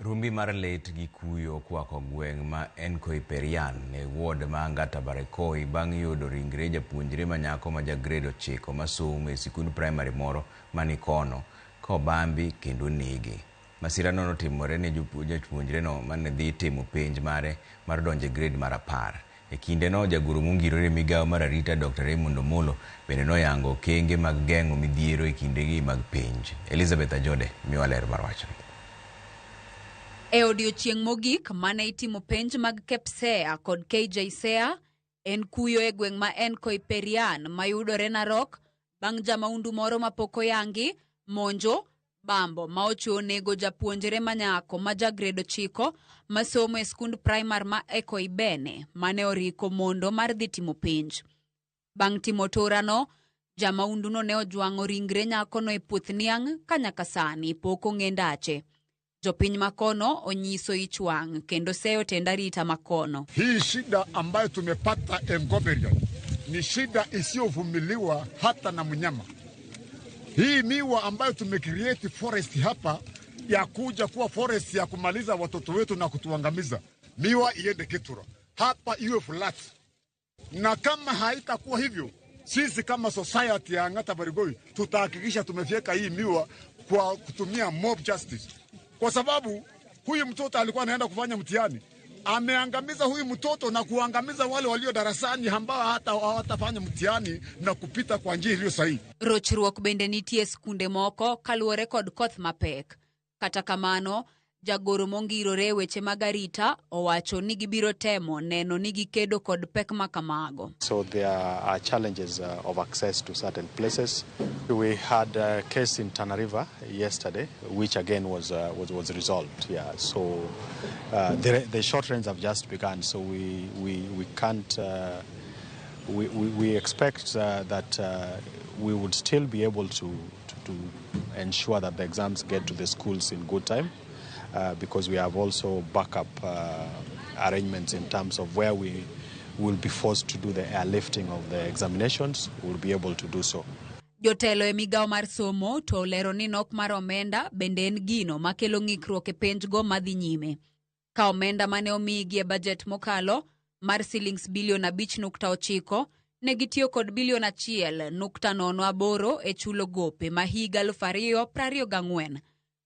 Rumbi mar lit gi kuyo okwako gweng' ma Enkoiperian e ward ma Angata Barakoi bang' yudo ringre japuonjre ma nyako ma ja grade 9 masomo e sikund primary moro mani kono ka obambi kendo onege. Masirano notimore ne japuonjreno mane dhi timo penj mare mar donjo e grade mar 10. E kindeno, jagoro mongirore e migawo mar arita Dr. Raymond Omolo bende noyango okenge mag geng'o midhiero e kindegi mag penj. Elizabeth Ajode miwa ler mar wachno. E odiochieng' mogik mane itimo penj mag KPSEA kod KJSEA, en kuyo e gweng' ma Enkoiperian mayudore Narok bang' jamaundu moro mapok oyangi monjo bambo ma ochuo nego japuonjre manyako ma ja grade 9 masomo e skund primar ma Ekoibene mane oriko mondo mar dhi timo penj. Bang' timo turano, jamaunduno ne ojwang'o ringre nyakono e puoth niang' ka nyaka sani pok ong'e ndache. Jopiny makono onyiso ich wang' kendo seyo tend arita makono. Hii shida ambayo tumepata Engoberian ni shida isiyovumiliwa hata na mnyama. Hii miwa ambayo tumecreate forest hapa ya kuja kuwa forest ya kumaliza watoto wetu na kutuangamiza, miwa iende Kitura, hapa iwe flat, na kama haitakuwa hivyo, sisi kama society ya Angata Barigoi tutahakikisha tumefyeka hii miwa kwa kutumia mob justice, kwa sababu huyu mtoto alikuwa anaenda kufanya mtihani, ameangamiza huyu mtoto na kuangamiza wale walio darasani ambao hata hawatafanya mtihani na kupita kwa njia iliyo sahihi. Rochruok bende nitie e skunde moko kaluwore kod koth mapek. Kata kamano, jagoro mongirore e weche mag arita owacho ni gibiro temo neno ni gikedo kod pek ma kamago. So there are challenges of access to certain places. We had a case in Tana River yesterday, which again was resolved. Yeah. So the short rains have just begun, so we can't. We expect that we would still be able to ensure that the exams get to the schools in good time, because we have also backup arrangements in terms of where we will be forced to do the airlifting of the examinations, we'll be able to do so. Jotelo e migawo mar somo to olero ni nok mar omenda bende en gino makelo ng'ikruok e penjgo madhi nyime. Ka omenda mane omigi e bajet mokalo mar silings bilion 5.9 ne gitiyo kod bilion 1.08 e chulo gope ma higa 2024.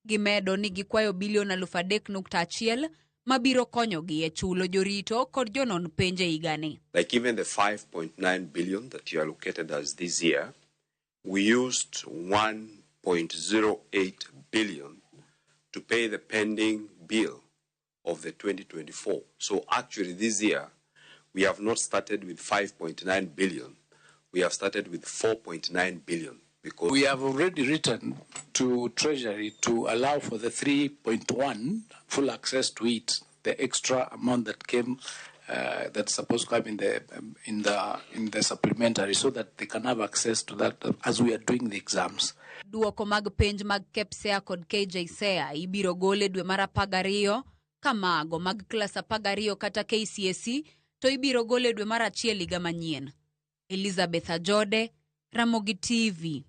Gimedo ni gikwayo bilion 3.1 mabiro konyogi e chulo jorito kod jonon penj e higani. Like even the 5.9 billion that you allocated us this year, we used 1.08 billion to pay the pending bill of the 2024. So actually this year, we have not started with 5.9 billion. We have started with 4.9 billion. Because we have already written to Treasury to allow for the 3.1 full access to it, the extra amount that came, that's supposed to come in the supplementary, so that they can have access to that as we are doing the exams. Duoko mag penj mag KPSEA kod KJSEA ibiro gol e dwe mar 12 ka mago mag klas 12 kata KCSE to ibiro gol e dwe mar 1 higa manyien. Elizabeth Ajode, Ramogi TV.